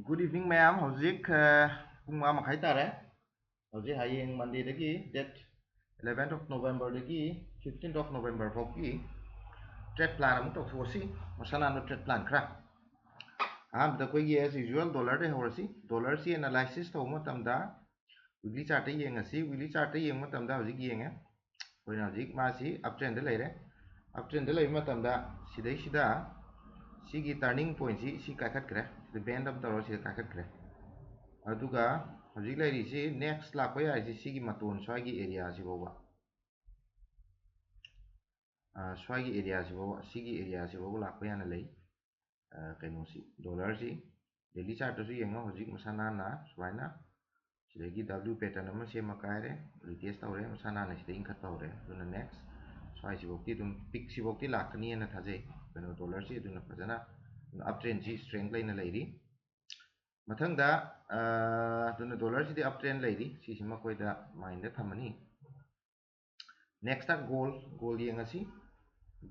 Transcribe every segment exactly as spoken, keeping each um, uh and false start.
Good evening ꯃꯌꯥꯝ꯫ ꯍꯧꯖꯤꯛ ꯑ, ꯄꯨꯡ ꯃꯉꯥ ꯃꯈꯥꯏ ꯇꯥꯔꯦ꯫ ꯍꯧꯖꯤꯛ ꯍꯌꯦꯡ Monday ꯗꯒꯤ, date eleventh of November ꯗꯒꯤ fifteenth of November ꯐꯥꯎꯒꯤ trade plan ꯑꯃꯨꯛ ꯇꯧꯊꯣꯛꯑꯁꯤ꯫ ꯃꯁꯥ ꯅꯥꯟꯕ trade plan ꯈꯔ꯫ ꯑꯍꯥꯟꯕꯗ ꯑꯩꯈꯣꯏꯒꯤ, as usual, dollar ꯗꯩ ꯍꯧꯔꯁꯤ꯫ Dollar ꯁꯤ analysis ꯇꯧꯕ ꯃꯇꯝꯗ weekly chart ꯇ ꯌꯦꯡꯉꯁꯤ꯫ Weekly chart ꯇ ꯌꯦꯡꯕ ꯃꯇꯝꯗ ꯍꯧꯖꯤꯛ ꯌꯦꯡꯉꯦ꯫ ꯑꯩꯈꯣꯏꯅ ꯍꯧꯖꯤꯛ ꯃꯥꯁꯤ up trend ꯗ ꯂꯩꯔꯦ꯫ Up trend ꯗ ꯂꯩꯕ ꯃꯇꯝꯗ ꯁꯤꯗꯩꯁꯤꯗ ꯁꯤꯒꯤ turning point ꯁꯤ, ꯁꯤ ꯀꯥꯏꯈꯠꯈ꯭ꯔꯦ꯫ ꯁꯤꯗ bend ꯑꯃ ꯇꯧꯔꯒ ꯁꯤꯗ ꯀꯥꯏꯈꯠꯈ꯭ꯔꯦ꯫ ꯑꯗꯨꯒ ꯍꯧꯖꯤꯛ ꯂꯩꯔꯤꯁꯤ next ꯂꯥꯛꯄ ꯌꯥꯔꯤꯁꯤ ꯁꯤꯒꯤ ꯃꯇꯣꯟ ꯁ꯭ꯋꯥꯏꯒꯤ area ꯁꯤ ꯐꯥꯎꯕ꯫ ꯑ, ꯁ꯭ꯋꯥꯏꯒꯤ area ꯁꯤ ꯐꯥꯎꯕ, ꯁꯤꯒꯤ area ꯁꯤ ꯐꯥꯎꯕ ꯂꯥꯛꯄ ꯌꯥꯅ ꯂꯩ꯫ ꯑ, ꯀꯩꯅꯣꯁꯤ, dollar ꯁꯤ daily chart ꯇꯁꯨ ꯌꯦꯡꯉꯣ꯫ ꯍꯧꯖꯤꯛ ꯃꯁꯥ ꯅꯥꯟꯅ ꯁꯨꯃꯥꯏꯅ ꯁꯤꯗꯒꯤ W pattern ꯑꯃ ꯁꯦꯝꯃ ꯀꯥꯏꯔꯦ, retest ꯇꯧꯔꯦ, ꯃꯁꯥ ꯅꯥꯟꯅ ꯁꯤꯗ ꯏꯟꯈꯠꯄ ꯍꯧꯔꯦ꯫ ꯑꯗꯨꯅ next ꯁ꯭ꯋꯥꯏꯁꯤꯐꯧꯗꯤ ꯑꯗꯨꯝ, peak ꯁꯤꯐꯧꯗꯤ ꯂꯥꯛꯀꯅꯤꯅ ꯊꯥꯖꯩ꯫ ꯀꯩꯅꯣ, dollar ꯁꯤ ꯑꯗꯨꯅ ꯐꯖꯅ up trend ꯁꯤ strength ꯂꯩꯅ ꯂꯩꯔꯤ꯫ ꯃꯊꯪꯗ, ꯑ, ꯑꯗꯨꯅ dollar ꯁꯤꯗꯤ up trend ꯂꯩꯔꯤ꯫ ꯁꯤꯁꯤꯃ ꯑꯩꯈꯣꯏꯗ mind ꯊꯝꯃꯅꯤ꯫ Next gold, gold ꯌꯦꯡꯉꯁꯤ꯫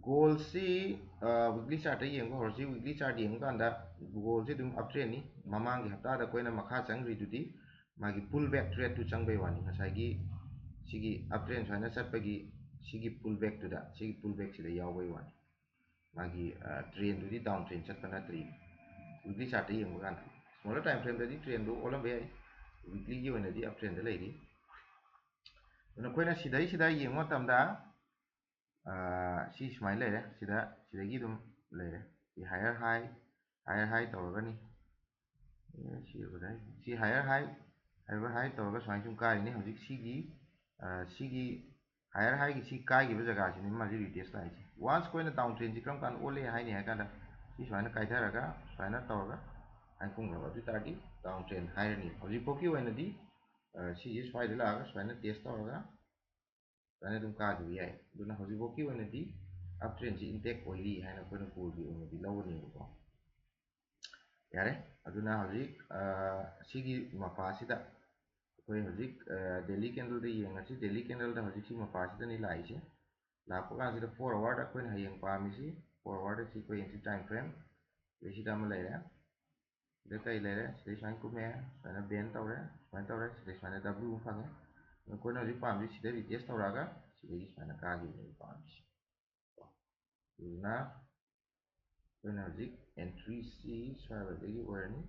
Gold ꯁꯤ, ꯑ, weekly chart ꯇ ꯌꯦꯡꯕ ꯍꯧꯔꯁꯤ꯫ Weekly chart ꯌꯦꯡꯕ ꯀꯥꯟꯗ gold ꯁꯤ ꯑꯗꯨꯝ up trend ꯅꯤ꯫ ꯃꯃꯥꯡꯒꯤ ꯍꯞꯇꯥꯗ ꯑꯩꯈꯣꯏꯅ ꯃꯈꯥ ꯆꯪꯈ꯭ꯔꯤꯗꯨꯗꯤ ꯃꯥꯒꯤ pull back trend ꯇꯨ ꯆꯪꯕꯩ ꯋꯥꯅꯤ꯫ ꯉꯁꯥꯏꯒꯤ ꯁꯤꯒꯤ up trend ꯁꯨꯃꯥꯏꯅ ꯆꯠꯄꯒꯤ ꯁꯤꯒꯤ pull back ꯇꯨꯗ, ꯁꯤꯒꯤ pull back ꯁꯤꯗ ꯌꯥꯎꯕꯩ ꯋꯥꯅꯤ꯫ ꯃꯥꯒꯤ, ꯑ, trend ꯗꯨꯗꯤ down trend ꯆꯠꯄ ꯅꯠꯇ꯭ꯔꯤ꯫ Weekly chart ꯇ ꯌꯦꯡꯕ ꯀꯥꯟꯗ, smaller time frame ꯗꯗꯤ trend ꯗꯨ ꯑꯣꯜꯂꯝꯕ ꯌꯥꯏ꯫ Weekly ꯒꯤ ꯑꯣꯏꯅꯗꯤ up trend ꯗ ꯂꯩꯔꯤ꯫ ꯑꯗꯨꯅ ꯑꯩꯈꯣꯏꯅ ꯁꯤꯗꯩꯁꯤꯗ ꯌꯦꯡꯕ ꯃꯇꯝꯗ, ꯑ, ꯁꯤ ꯁꯨꯃꯥꯏꯅ ꯂꯩꯔꯦ꯫ ꯁꯤꯗ, ꯁꯤꯗꯒꯤ ꯑꯗꯨꯝ ꯂꯩꯔꯦ꯫ ꯁꯤ higher high, higher high ꯇꯧꯔꯒꯅꯤ꯫ ꯑꯦ, ꯁꯤ ꯑꯣꯏꯔꯦ꯫ ꯁꯤ higher high, higher high ꯇꯧꯔꯒ ꯁꯨꯃꯥꯏꯅ ꯁꯨꯝ ꯀꯥꯔꯤꯅꯤ꯫ ꯍꯧꯖꯤꯛ ꯁꯤꯒꯤ, ꯑ, ꯁꯤꯒꯤ higher high ꯒꯤ ꯁꯤ ꯀꯥꯏꯈꯤꯕ ꯖꯒꯥꯁꯤꯅꯤ ꯃꯥꯁꯤ retest ꯂꯥꯛꯏꯁꯦ꯫ Once ꯑꯩꯈꯣꯏꯅ down trend ꯁꯤ ꯀꯔꯝ ꯀꯥꯟꯗ ꯑꯣꯜꯂꯦ ꯍꯥꯏꯅꯤ ꯍꯥꯏ ꯀꯥꯟꯗ, ꯁꯤ ꯁꯨꯃꯥꯏꯅ ꯀꯥꯏꯊꯔꯒ, ꯁꯨꯃꯥꯏꯅ ꯇꯧꯔꯒ ꯁꯨꯃꯥꯏꯅ ꯀꯨꯝꯈ꯭ꯔꯕ, ꯑꯗꯨ ꯑꯣꯏ ꯇꯥꯔꯗꯤ down trend ꯍꯥꯏꯔꯅꯤ꯫ ꯍꯧꯖꯤꯛꯐꯥꯎꯒꯤ ꯑꯣꯏꯅꯗꯤ, ꯑ, ꯁꯤꯁꯦ ꯁ꯭ꯋꯥꯏꯗ ꯂꯥꯛꯑꯒ ꯁꯨꯃꯥꯏꯅ test ꯇꯧꯔꯒ ꯁꯨꯃꯥꯏꯅ ꯑꯗꯨꯝ ꯀꯥꯈꯤꯕ ꯌꯥꯏ꯫ ꯑꯗꯨꯅ ꯍꯧꯖꯤꯛꯐꯥꯎꯒꯤ ꯑꯣꯏꯅꯗꯤ up trend ꯁꯤ intact ꯑꯣꯏꯔꯤ ꯍꯥꯏꯅ ꯑꯩꯈꯣꯏꯅ gold ꯒꯤ ꯑꯣꯏꯅꯗꯤ ꯂꯧꯒꯅꯦꯕꯀꯣ꯫ ꯌꯥꯔꯦ, ꯑꯗꯨꯅ ꯍꯧꯖꯤꯛ, ꯑ, ꯁꯤꯒꯤ ꯃꯄꯥꯁꯤꯗ ꯑꯩꯈꯣꯏ ꯍꯧꯖꯤꯛ, ꯑ, daily candle ꯗ ꯌꯦꯡꯉꯁꯤ꯫ Daily candle ꯗ ꯍꯧꯖꯤꯛ ꯁꯤ ꯃꯄꯥꯁꯤꯗꯅꯤ ꯂꯥꯛꯏꯁꯦ꯫ ꯂꯥꯛꯄ ꯀꯥꯟꯁꯤꯗ four hour ꯗ ꯑꯩꯈꯣꯏꯅ ꯍꯌꯦꯡ ꯄꯥꯝꯃꯤꯁꯤ, four hour ꯗ ꯁꯤ ꯑꯩꯈꯣꯏ ꯌꯦꯡꯁꯤ, time frame ꯁꯤꯗ ꯑꯃ ꯂꯩꯔꯦ꯫ ꯁꯤꯗ ꯀꯩ ꯂꯩꯔꯦ? ꯁꯤꯗꯩ ꯁꯨꯃꯥꯏꯅ ꯀꯨꯝꯃꯦ, ꯁꯨꯃꯥꯏꯅ ꯕꯦꯟ ꯇꯧꯔꯦ, ꯁꯨꯃꯥꯏꯅ ꯇꯧꯔꯦ, ꯁꯤꯗꯩ ꯁꯨꯃꯥꯏꯅ W ꯑꯃ ꯐꯪꯉꯦ꯫ ꯑꯩꯈꯣꯏꯅ ꯍꯧꯖꯤꯛ ꯄꯥꯝꯃꯤꯁꯤ ꯁꯤꯗ ꯔꯤꯇꯦꯁ ꯇꯧꯔꯛꯑꯒ ꯁꯤꯗꯒꯤ ꯁꯨꯃꯥꯏꯅ ꯀꯥꯈꯤꯕꯅꯦꯕ ꯄꯥꯝꯃꯤꯁꯦ꯫ ꯑꯗꯨꯅ ꯑꯩꯈꯣꯏꯅ ꯍꯧꯖꯤꯛ ꯑꯦꯟꯇ꯭ꯔꯤꯁꯤ ꯁ꯭ꯋꯥꯏꯗꯒꯤ ꯑꯣꯏꯔꯅꯤ,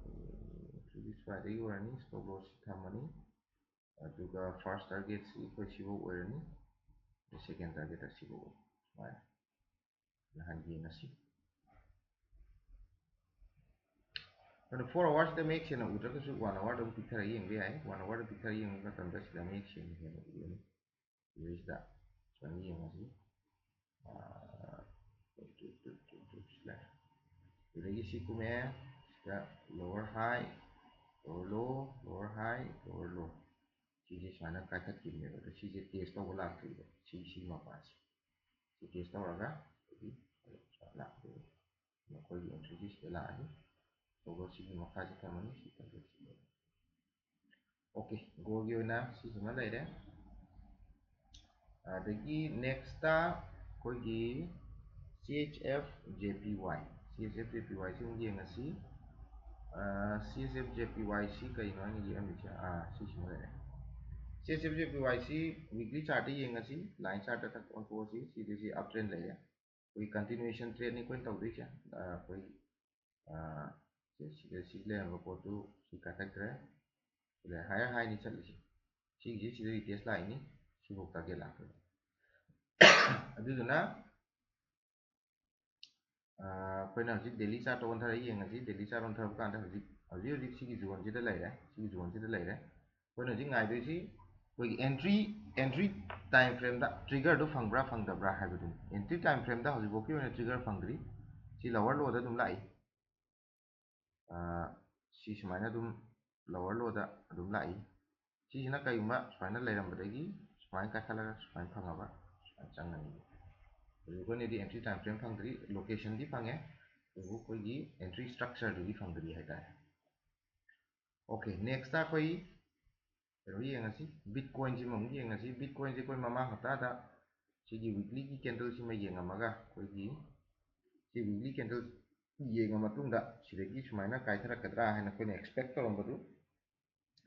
ꯑꯦꯟꯇ꯭ꯔꯤꯁꯤ ꯁ꯭ꯋꯥꯏꯗꯒꯤ ꯑꯣꯏꯔꯅꯤ, ꯁ꯭ꯇꯣꯞ ꯂꯣꯁꯁꯤ ꯊꯝꯃꯅꯤ꯫ ꯑꯗꯨꯒ ꯐꯥꯔꯁ ꯇꯥꯔꯒꯦꯠꯁꯤ ꯑꯩꯈꯣꯏ ꯁꯤꯐꯧ ꯑꯣꯏꯔꯅꯤ, ꯁꯦꯀꯦꯟ ꯇꯥꯔꯒꯦꯠ ꯑꯁꯤꯐꯧ ꯑꯣꯏꯔꯅꯤ꯫ ꯁꯨꯃꯥꯏꯅ ꯅꯍꯥꯟ ꯌꯦꯡꯉꯁꯤ꯫ ꯑꯗꯣ ꯐꯣꯔ ꯑꯋꯥꯔꯁꯤꯗ ꯃꯌꯦꯛ ꯁꯦꯡꯅ ꯎꯗ꯭ꯔꯒꯁꯨ ꯋꯥꯟ ꯑꯋꯥꯔꯗ ꯑꯃꯨꯛ ꯄꯤꯛꯊꯔ ꯌꯦꯡꯕ ꯌꯥꯏ꯫ ꯋꯥꯟ ꯑꯋꯥꯔꯗ ꯄꯤꯛꯊꯔ ꯌꯦꯡꯕ ꯃꯇꯝꯗ ꯁꯤꯗ ꯃꯌꯦꯛ ꯁꯦꯡꯅ ꯍꯦꯟꯅ ꯎꯒꯅꯤ꯫ ꯁꯤꯗꯩꯁꯤꯗ ꯁꯨꯃꯥꯏꯅ ꯌꯦꯡꯉꯁꯤ꯫ ꯑꯥ, ꯁꯤꯗ ꯑꯗꯒꯤ ꯁꯤ ꯀꯨꯝꯃꯛꯑꯦ, ꯁꯤꯗ lower high, lower low, lower high, lower low꯫ ꯁꯤꯁꯦ ꯁꯨꯃꯥꯏꯅ ꯀꯥꯏꯊꯠꯈꯤꯕꯅꯦꯕ꯫ ꯑꯗꯣ ꯁꯤꯁꯦ ꯇꯦꯁ ꯇꯧꯕ ꯂꯥꯛꯇ꯭ꯔꯤꯕ꯫ ꯁꯤ, ꯁꯤ ꯃꯄꯥꯁꯦ꯫ ꯁꯤ ꯇꯦꯁ ꯇꯧꯔꯒ ꯑꯗꯒꯤ ꯂꯥꯛꯇꯣꯏꯕ꯫ ꯃꯈꯣꯏꯒꯤ ꯑꯦꯟꯇ꯭ꯔꯤꯁꯤ ꯁꯤꯗ ꯂꯥꯛꯑꯅꯤ꯫ ꯑꯗꯨꯒ ꯁꯤꯒꯤ ꯃꯈꯥꯁꯤ ꯊꯝꯃꯅꯤ꯫ ꯁꯤ ꯊꯝꯃꯅꯤ꯫ ꯑꯣꯀꯦ, ꯒꯣꯜꯒꯤ ꯑꯣꯏꯅ ꯁꯤꯁꯤꯃ ꯂꯩꯔꯦ꯫ ꯑꯗꯒꯤ ꯅꯦꯛꯁꯇ ꯑꯩꯈꯣꯏꯒꯤ C H F J P Y, C H F J P Y ꯁꯤ ꯑꯃꯨꯛ ꯌꯦꯡꯉꯁꯤ꯫ ꯑ, C H F J P Y ꯁꯤ ꯀꯩꯅꯣ ꯑꯩꯅ ꯌꯦꯛꯑꯝꯃꯤꯁꯦ? ꯑꯥ, ꯁꯤꯁꯤꯃ ꯂꯩꯔꯦ꯫ C H F J P Y ꯁꯤ weekly chartꯇ ꯌꯦꯡꯉꯁꯤ, line chartꯇ ꯊꯛ ꯑꯣꯟꯊꯣꯛꯑꯁꯤ꯫ ꯁꯤꯗꯤ ꯁꯤ up trend ꯂꯩꯔꯦ꯫ ꯑꯩꯈꯣꯏꯒꯤ continuation tradeꯅꯤ ꯑꯩꯈꯣꯏꯅ ꯇꯧꯗꯣꯏꯁꯦ꯫ ꯑ, ꯑꯩꯈꯣꯏ, ꯑ, ꯁꯤ, ꯁꯤꯗ ꯁꯤ ꯂꯩꯔꯝꯕ ꯄꯣꯠꯇꯨ ꯁꯤ ꯀꯥꯈꯠꯈ꯭ꯔꯦ꯫ ꯁꯤꯗ higher highꯅꯤ ꯆꯠꯂꯤꯁꯦ꯫ ꯁꯤꯒꯤꯁꯤ ꯁꯤꯗ retest ꯂꯥꯛꯏꯅꯤ꯫ ꯁꯤꯐꯧ target ꯂꯥꯛꯇꯣꯏꯅꯤ꯫ ꯑꯗꯨꯗꯨꯅ, ꯑ, ꯑꯩꯈꯣꯏꯅ ꯍꯧꯖꯤꯛ daily chartꯇ ꯑꯣꯟꯊꯔ ꯌꯦꯡꯉꯁꯤ꯫ Daily chart ꯑꯣꯟꯊꯔꯛꯄ ꯀꯥꯟꯗ ꯍꯧꯖꯤꯛ, ꯍꯧꯖꯤꯛ, ꯍꯧꯖꯤꯛ ꯁꯤꯒꯤ zoneꯁꯤꯗ ꯂꯩꯔꯦ꯫ ꯁꯤꯒꯤ zoneꯁꯤꯗ ꯂꯩꯔꯦ꯫ ꯑꯩꯈꯣꯏꯅ ꯍꯧꯖꯤꯛ ꯉꯥꯏꯗꯣꯏꯁꯤ ꯑꯩꯈꯣꯏꯒꯤ entry, entry time frameꯗ triggerꯗꯨ ꯐꯪꯕ꯭ꯔꯥ ꯐꯪꯗꯕ꯭ꯔꯥ ꯍꯥꯏꯕꯗꯨꯅꯤ꯫ Entry time frameꯗ ꯍꯧꯖꯤꯛꯐꯥꯎꯒꯤ ꯑꯣꯏꯅ trigger ꯐꯪꯗ꯭ꯔꯤ꯫ ꯁꯤ lower lowꯗ ꯑꯗꯨꯝ ꯂꯥꯛꯏ꯫ ꯑ, ꯁꯤ ꯁꯨꯃꯥꯏꯅ ꯑꯗꯨꯝ lower lowꯗ ꯑꯗꯨꯝ ꯂꯥꯛꯏ꯫ ꯁꯤꯁꯤꯅ ꯀꯩꯒꯨꯝꯕ ꯁꯨꯃꯥꯏꯅ ꯂꯩꯔꯝꯕꯗꯒꯤ ꯁꯨꯃꯥꯏꯅ ꯀꯥꯈꯠꯂꯒ ꯁꯨꯃꯥꯏꯅ ꯐꯪꯉꯕ, ꯁꯨꯃꯥꯏꯅ ꯆꯪꯒꯅꯤ꯫ ꯍꯧꯖꯤꯛ ꯑꯩꯈꯣꯏꯅꯗꯤ entry time frame ꯐꯪꯗ꯭ꯔꯤ, locationꯗꯤ ꯐꯪꯉꯦ, ꯑꯗꯨꯕꯨ ꯑꯩꯈꯣꯏꯒꯤ entry structureꯗꯨꯗꯤ ꯐꯪꯗ꯭ꯔꯤ ꯍꯥꯏꯇꯥꯔꯦ꯫ ꯑꯣꯀꯦ, next ꯑꯩꯈꯣꯏ ꯀꯩꯅꯣ ꯌꯦꯡꯉꯁꯤ, Bitcoinꯁꯤꯃ ꯑꯃꯨꯛ ꯌꯦꯡꯉꯁꯤ꯫ Bitcoinꯁꯦ ꯑꯩꯈꯣꯏ ꯃꯃꯥꯡ ꯍꯞꯇꯥꯗ ꯁꯤꯒꯤ weeklyꯒꯤ candleꯁꯤꯃ ꯌꯦꯡꯉꯝꯃꯒ ꯑꯩꯈꯣꯏꯒꯤ ꯁꯤ weekly candle ꯌꯦꯡꯉ ꯃꯇꯨꯡꯗ ꯁꯤꯗꯒꯤ ꯁꯨꯃꯥꯏꯅ ꯀꯥꯏꯊꯔꯛꯀꯗ꯭ꯔꯥ ꯍꯥꯏꯅ ꯑꯩꯈꯣꯏꯅ expect ꯇꯧꯔꯝꯕꯗꯨ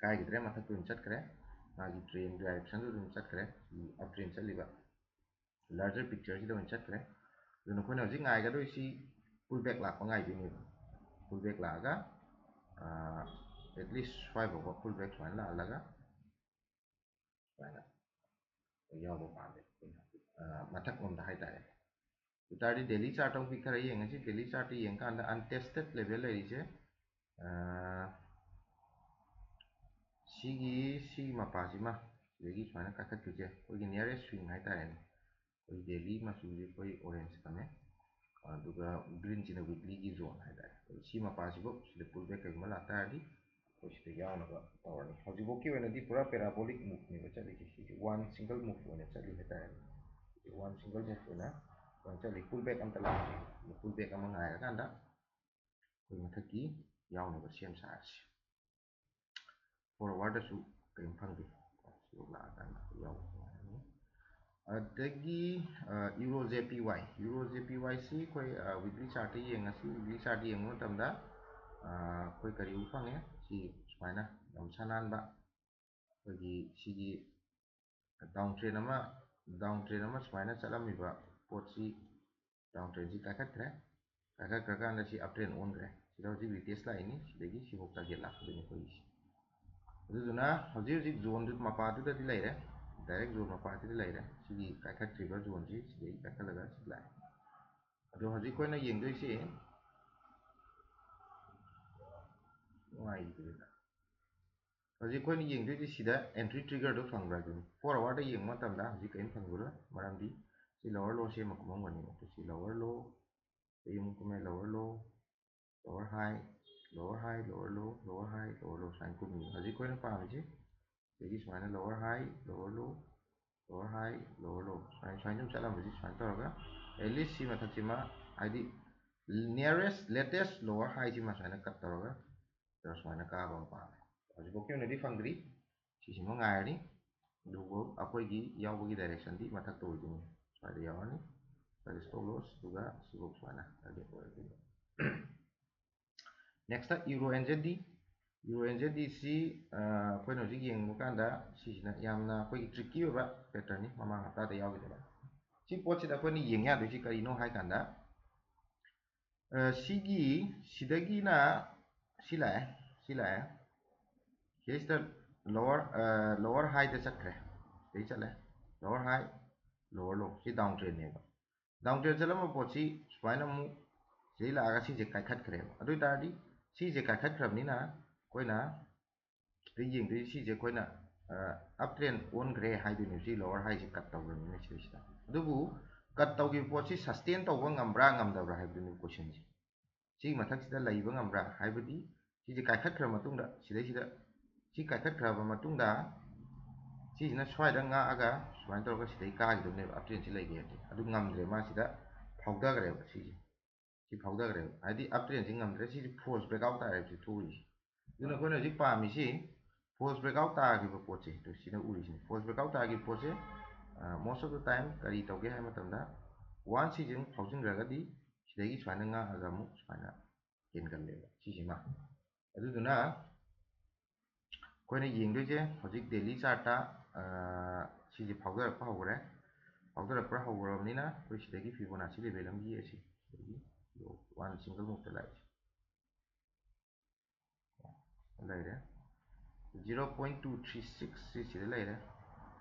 ꯀꯥꯏꯈꯤꯗ꯭ꯔꯦ, ꯃꯊꯛꯇ ꯑꯗꯨꯝ ꯆꯠꯈ꯭ꯔꯦ, ꯃꯥꯒꯤ trend direction ꯗꯨ ꯑꯗꯨꯝ ꯆꯠꯈ꯭ꯔꯦ, ꯁꯤ uptrend ꯆꯠꯂꯤꯕ larger picture ꯁꯤꯗ ꯑꯣꯏꯅ ꯆꯠꯈ꯭ꯔꯦ꯫ ꯑꯗꯨꯅ ꯑꯩꯈꯣꯏꯅ ꯍꯧꯖꯤꯛ ꯉꯥꯏꯒꯗꯣꯏꯁꯤ pull back ꯂꯥꯛꯄ ꯉꯥꯏꯗꯣꯏꯅꯦꯕ꯫ Pull back ꯂꯥꯛꯑꯒ at least ꯁ꯭ꯋꯥꯏ ꯐꯥꯎꯕ pull back ꯁꯨꯃꯥꯏꯅ ꯂꯥꯛꯍꯜꯂꯒ ꯁꯨꯃꯥꯏꯅ ꯌꯥꯎꯕ ꯄꯥꯝꯃꯦ ꯑꯩꯈꯣꯏꯅ, ꯃꯊꯛꯂꯣꯝꯗ ꯍꯥꯏꯇꯥꯔꯦ꯫ ꯑꯗꯨ ꯇꯥꯔꯗꯤ daily chart ꯑꯃꯨꯛ ꯄꯤꯛꯊꯔ ꯌꯦꯡꯉꯁꯤ꯫ Daily chart ꯇ ꯌꯦꯡꯀꯥꯟꯗ untested level ꯂꯩꯔꯤꯁꯦ, ꯁꯤꯒꯤ ꯁꯤꯒꯤ ꯃꯄꯥꯁꯤꯃ ꯁꯤꯗꯒꯤ ꯁꯨꯃꯥꯏꯅ ꯀꯥꯈꯠꯈꯤꯕꯁꯦ ꯑꯩꯈꯣꯏꯒꯤ nearest swing ꯍꯥꯏꯇꯥꯔꯦꯅꯦ꯫ ꯑꯩꯈꯣꯏ daily ꯃꯆꯨꯁꯦ ꯑꯩꯈꯣꯏ orange ꯊꯝꯃꯦ, ꯑꯗꯨꯒ green ꯁꯤꯅ weekly ꯒꯤ zone ꯍꯥꯏꯇꯥꯔꯦ꯫ ꯑꯗꯨ ꯁꯤ ꯃꯄꯥꯁꯤꯐꯧ ꯁꯤꯗ pull back ꯀꯩꯒꯨꯝꯕ ꯂꯥꯛꯇꯥꯔꯗꯤ ꯑꯩꯈꯣꯏ ꯁꯤꯗ ꯌꯥꯎꯅꯕ ꯇꯧꯔꯅꯤ꯫ ꯍꯧꯖꯤꯛꯐꯥꯎꯒꯤ ꯑꯣꯏꯅꯗꯤ ꯄꯨꯔꯥ parabolic move ꯅꯦꯕ ꯆꯠꯂꯤꯁꯦ꯫ ꯁꯤꯁꯦ one single move ꯑꯣꯏꯅ ꯆꯠꯂꯤ ꯍꯥꯏꯇꯥꯔꯦ꯫ One single move ꯑꯣꯏꯅ ꯆꯠꯂꯤ꯫ Pull back ꯑꯝꯇ ꯂꯥꯛꯇ꯭ꯔꯤ꯫ Pull back ꯑꯃ ꯉꯥꯏꯔꯀꯥꯟꯗ ꯑꯩꯈꯣꯏ ꯃꯊꯛꯀꯤ ꯌꯥꯎꯅꯕ ꯁꯦꯝ ꯁꯥꯔꯁꯤ꯫ Four hour ꯗꯁꯨ ꯀꯔꯤꯝ ꯐꯪꯗꯦ꯫ ꯁꯤꯐꯥꯎ ꯂꯥꯛꯑꯀꯥꯟꯗ ꯌꯥꯎꯕ ꯅꯨꯡꯉꯥꯏꯔꯅꯤ꯫ ꯑꯗꯒꯤ Euro J P Y, Euro J P Y ꯁꯤ ꯑꯩꯈꯣꯏ weekly chart ꯇ ꯌꯦꯡꯉꯁꯤ꯫ Weekly chart ꯌꯦꯡꯕ ꯃꯇꯝꯗ ꯑꯩꯈꯣꯏ ꯀꯔꯤ ꯎꯕ ꯐꯪꯉꯦ? ꯁꯤ ꯁꯨꯃꯥꯏꯅ ꯌꯥꯝ ꯁꯥꯟꯅꯍꯟꯕ, ꯑꯩꯈꯣꯏꯒꯤ ꯁꯤꯒꯤ down trend ꯑꯃ, down trend ꯑꯃ ꯁꯨꯃꯥꯏꯅ ꯆꯠꯂꯝꯃꯤꯕ ꯄꯣꯠꯁꯤ down trend ꯁꯤ ꯀꯥꯏꯈꯠꯈ꯭ꯔꯦ꯫ ꯀꯥꯏꯈꯠꯈ꯭ꯔꯀꯥꯟꯗ ꯁꯤ uptrend ꯑꯣꯟꯈ꯭ꯔꯦ꯫ ꯁꯤꯗ ꯍꯧꯖꯤꯛ retest ꯂꯥꯛꯏꯅꯤ, ꯁꯤꯗꯒꯤ ꯁꯤꯐꯥꯎ target ꯂꯥꯛꯀꯗꯣꯏꯅꯤ ꯑꯩꯈꯣꯏꯒꯤꯁꯦ꯫ ꯑꯗꯨꯗꯨꯅ ꯍꯧꯖꯤꯛ ꯍꯧꯖꯤꯛ zone ꯗꯨ ꯃꯄꯥꯗꯨꯗꯗꯤ ꯂꯩꯔꯦ, direct zone ꯃꯄꯥꯗꯨꯗ ꯂꯩꯔꯦ꯫ ꯁꯤꯒꯤ ꯀꯥꯏꯈꯠꯈ꯭ꯔꯤꯕ zone ꯁꯤ ꯁꯤꯗꯒꯤ ꯀꯥꯏꯈꯠꯂꯒ ꯁꯤ ꯂꯥꯛꯑꯦ꯫ ꯑꯗꯣ ꯍꯧꯖꯤꯛ ꯑꯩꯈꯣꯏꯅ ꯌꯦꯡꯗꯣꯏꯁꯤ ꯅꯨꯡꯉꯥꯏꯈꯤꯗ꯭ꯔꯦꯗ꯫ ꯍꯧꯖꯤꯛ ꯑꯩꯈꯣꯏꯅ ꯌꯦꯡꯗꯣꯏꯁꯤ ꯁꯤꯗ entry trigger ꯗꯣ ꯐꯪꯕ꯭ꯔꯥ ꯍꯥꯏꯗꯨꯅꯤ꯫ Four hour ꯗ ꯌꯦꯡꯕ ꯃꯇꯝꯗ ꯍꯧꯖꯤꯛ ꯀꯔꯤꯝ ꯐꯪꯈꯤꯔꯣꯏ, ꯃꯔꯝꯗꯤ ꯁꯤ lower low ꯁꯦꯝꯃ ꯀꯨꯝꯃꯝꯒꯅꯤ꯫ ꯁꯤ lower low, ꯁꯤ ꯑꯃꯨꯛ ꯀꯨꯝꯃꯦ, lower low, lower high, lower high, lower low, lower high, lower low, ꯁꯨꯃꯥꯏꯅ ꯀꯨꯝꯃꯤ꯫ ꯍꯧꯖꯤꯛ ꯑꯩꯈꯣꯏꯅ ꯄꯥꯝꯃꯤꯁꯤ ꯁꯤꯗꯒꯤ ꯁꯨꯃꯥꯏꯅ lower high, lower low, lower high, lower low, ꯁꯨꯃꯥꯏꯅ ꯁꯨꯃꯥꯏꯅ ꯁꯨꯝ ꯆꯠꯂꯝꯕꯁꯤ ꯁꯨꯃꯥꯏꯅ ꯇꯧꯔꯒ at least ꯁꯤ ꯃꯊꯛꯁꯤꯃ, ꯍꯥꯏꯗꯤ nearest latest lower high ꯁꯤꯃ ꯁꯨꯃꯥꯏꯅ cut ꯇꯧꯔꯒ ꯁꯤꯗ ꯁꯨꯃꯥꯏꯅ ꯀꯥꯕ ꯑꯃ ꯄꯥꯝꯃꯦ꯫ ꯍꯧꯖꯤꯛꯐꯥꯎꯒꯤ ꯑꯣꯏꯅꯗꯤ ꯐꯪꯗ꯭ꯔꯤ, ꯁꯤꯁꯤꯃ ꯉꯥꯏꯔꯅꯤ꯫ ꯑꯗꯨꯕꯨ ꯑꯩꯈꯣꯏꯒꯤ ꯌꯥꯎꯕꯒꯤ direction ꯗꯤ ꯃꯊꯛꯇ ꯑꯣꯏꯗꯣꯏꯅꯤ꯫ ꯁ꯭ꯋꯥꯏꯗ ꯌꯥꯎꯔꯅꯤ, ꯁ꯭ꯋꯥꯏꯗ stop loss, ꯑꯗꯨꯒ ꯁꯤꯐꯥꯎ ꯁꯨꯃꯥꯏꯅ target ꯑꯣꯏꯔꯗꯣꯏꯅꯤ꯫ Next euro N Z D. Euro N Z D ꯁꯤ ꯑꯩꯈꯣꯏꯅ ꯍꯧꯖꯤꯛ ꯌꯦꯡꯕ ꯀꯥꯟꯗ ꯁꯤꯁꯤꯅ ꯌꯥꯝꯅ ꯑꯩꯈꯣꯏꯒꯤ tricky ꯑꯣꯏꯕ pattern ꯅꯤ, ꯃꯃꯥꯡ ꯍꯞꯇꯥꯗ ꯌꯥꯎꯈꯤꯗꯕ꯫ ꯁꯤ ꯄꯣꯠꯁꯤꯗ ꯑꯩꯈꯣꯏꯅ ꯌꯦꯡ ꯌꯥꯗꯣꯏꯁꯤ ꯀꯔꯤꯅꯣ ꯍꯥꯏ ꯀꯥꯟꯗ, ꯁꯤꯒꯤ ꯁꯤꯗꯒꯤꯅ ꯁꯤ ꯂꯥꯛꯑꯦ, ꯁꯤ ꯂꯥꯛꯑꯦ, ꯁꯤꯗꯩꯁꯤꯗ lower lower high ꯗ ꯆꯠꯈ꯭ꯔꯦ, ꯁꯤꯗꯩ ꯆꯠꯂꯦ, lower high, lower low, ꯁꯤ down trend ꯅꯦꯕ꯫ Down trend ꯆꯠꯂꯝꯕ ꯄꯣꯠꯁꯤ ꯁꯨꯃꯥꯏꯅ ꯑꯃꯨꯛ ꯁꯤꯗꯩ ꯂꯥꯛꯑꯒ ꯁꯤꯁꯦ ꯀꯥꯏꯈꯠꯈ꯭ꯔꯦꯕ꯫ ꯑꯗꯨ ꯑꯣꯏ ꯇꯥꯔꯗꯤ ꯁꯤꯁꯦ ꯀꯥꯏꯈꯠꯈ꯭ꯔꯕꯅꯤꯅ ꯑꯩꯈꯣꯏꯅ ꯁꯤꯗ ꯌꯦꯡꯗꯣꯏꯁꯤ, ꯁꯤꯁꯦ ꯑꯩꯈꯣꯏꯅ up trend ꯑꯣꯟꯈ꯭ꯔꯦ ꯍꯥꯏꯗꯣꯏꯅꯦꯕ, ꯁꯤ lower high ꯁꯦ cut ꯇꯧꯈ꯭ꯔꯕꯅꯤꯅ ꯁꯤꯗꯩꯁꯤꯗ꯫ ꯑꯗꯨꯕꯨ cut ꯇꯧꯈꯤꯕ ꯄꯣꯠꯁꯤ sustain ꯇꯧꯕ ꯉꯝꯕ꯭ꯔꯥ ꯉꯝꯗꯕ꯭ꯔꯥ ꯍꯥꯏꯕꯗꯨꯅꯤ question ꯁꯦ꯫ ꯁꯤꯒꯤ ꯃꯊꯛꯁꯤꯗ ꯂꯩꯕ ꯉꯝꯕ꯭ꯔꯥ ꯍꯥꯏꯕꯗꯤ ꯁꯤꯁꯦ ꯀꯥꯏꯈꯠꯈ꯭ꯔ ꯃꯇꯨꯡꯗ ꯁꯤꯗꯩꯁꯤꯗ ꯁꯤ ꯀꯥꯏꯈꯠꯈ꯭ꯔꯕ ꯃꯇꯨꯡꯗ ꯁꯤꯁꯤꯅ ꯁ꯭ꯋꯥꯏꯗ ꯉꯥꯛꯑꯒ ꯁꯨꯃꯥꯏꯅ ꯇꯧꯔꯒ ꯁꯤꯗꯩ ꯀꯥꯈꯤꯗꯧꯅꯦꯕ, up trend ꯁꯤ ꯂꯩꯒꯦ ꯍꯥꯏꯔꯗꯤ꯫ ꯑꯗꯨ ꯉꯝꯗ꯭ꯔꯦ, ꯃꯥ ꯁꯤꯗ ꯐꯥꯎꯊꯈ꯭ꯔꯦꯕ, ꯁꯤꯁꯦ ꯁꯤ ꯐꯥꯎꯊꯈ꯭ꯔꯦꯕ, ꯍꯥꯏꯗꯤ up trend ꯁꯤ ꯉꯝꯗ꯭ꯔꯦ, ꯁꯤꯁꯦ false breakout ꯇꯥꯔꯦꯕ ꯁꯤ ꯊꯣꯛꯏꯁꯦ꯫ ꯑꯗꯨꯅ ꯑꯩꯈꯣꯏꯅ ꯍꯧꯖꯤꯛ ꯄꯥꯝꯃꯤꯁꯤ false breakout ꯇꯥꯈꯤꯕ ꯄꯣꯠꯁꯦ, ꯑꯗꯨ ꯁꯤꯗ ꯎꯔꯤꯁꯤꯅꯤ꯫ False breakout ꯇꯥꯈꯤꯕ ꯄꯣꯠꯁꯦ most of the time ꯀꯔꯤ ꯇꯧꯒꯦ ꯍꯥꯏꯕ ꯃꯇꯝꯗ, once ꯁꯤꯁꯦ ꯑꯃꯨꯛ ꯐꯥꯎꯖꯤꯟꯈ꯭ꯔꯒꯗꯤ ꯁꯤꯗꯒꯤ ꯁꯨꯃꯥꯏꯅ ꯉꯥꯛꯑꯒ ꯑꯃꯨꯛ ꯁꯨꯃꯥꯏꯅ ꯍꯦꯟꯒꯠꯂꯦꯕ ꯁꯤꯁꯤꯃ꯫ ꯑꯗꯨꯗꯨꯅ ꯑꯩꯈꯣꯏꯅ ꯌꯦꯡꯗꯣꯏꯁꯦ ꯍꯧꯖꯤꯛ daily chart ꯇ ꯁꯤꯁꯦ ꯐꯥꯎꯊꯔꯛꯄ ꯍꯧꯈ꯭ꯔꯦ꯫ ꯐꯥꯎꯊꯔꯛꯄ ꯍꯧꯈ꯭ꯔꯕꯅꯤꯅ ꯑꯩꯈꯣꯏ ꯁꯤꯗꯒꯤ Fibonacci level ꯑꯃ ꯌꯦꯛꯑꯁꯤ꯫ ꯁꯤꯗꯒꯤ one single move ꯇ ꯂꯥꯛꯏꯁꯦ ꯂꯩꯔꯦ꯫ Zero point two three six ꯁꯤ ꯁꯤꯗ ꯂꯩꯔꯦ